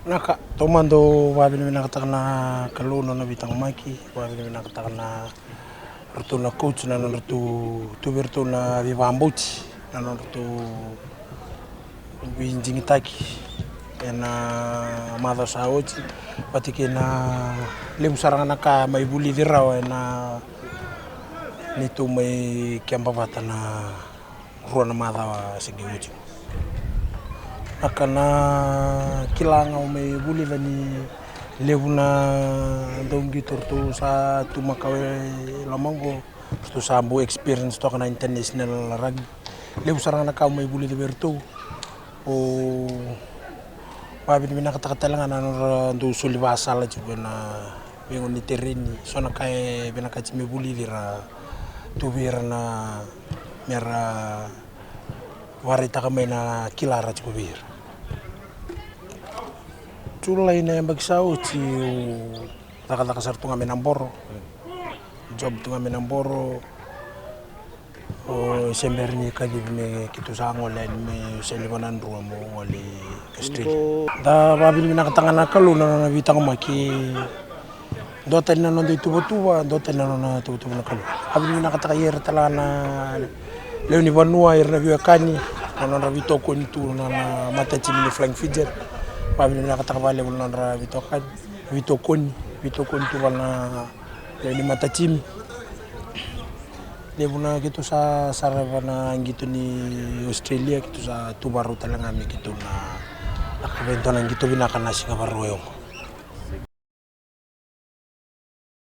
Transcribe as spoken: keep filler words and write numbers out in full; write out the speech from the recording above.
Vinaka, taumada au vakavinavinakataka na Kalou na nona veitaqomaki, vakavinavinakataka na ratou na coach na nodratou tu vei ratou na veivakabauti na nodratou veidigitaki ena macawa sa oti, vata kei na levu sara ga na ka mai vulici rawa ena neitou mai keba vata na rua na macawa se qai oti. Na ka na kila ga au mai vulica ni levu na dauqito ratou sa tu makawa e loma qo, ratou sa bau experience toka na international rugby. Levu sara ga na ka au mai vulica vei ratou. Au vakavinavinakataka tale ga na nodra dau soli vakasala tiko ena veigauna ni tereni, so na ka e vinakati me vulici ira tu vei ira na mera vakaraitaka mai na kila ra tiko vei ira. Julai na yabaki sa oti au cakacaka sara tu ga mai Naboro, job tu ga mai Naboro. O se bera ni kacivi me keitou sa gole yani me se ni vanadrua mo gole Australia. Da vakavinavinakataka na Kalou na nona veitaqomaki. Dua tani na noda ituvatuva, dua tani na nona tuvatuva na Kalou. Vakavinavinakataka ira tale ga na lewe ni vanua, ira na veiwekani, na nodra veitokoni tu na, na matatimi ni Flying Fijian. Vakavinavinakataka vakalevu na nodra veitokani, veitokoni, veitokoni tu vale na lewe ni matatimi. Levu na keitou sa sarava na qito ni Australia, keitou sa tu varau tale ga me keitou na, na ka vei dua na qito vinaka na siga varau e oqo.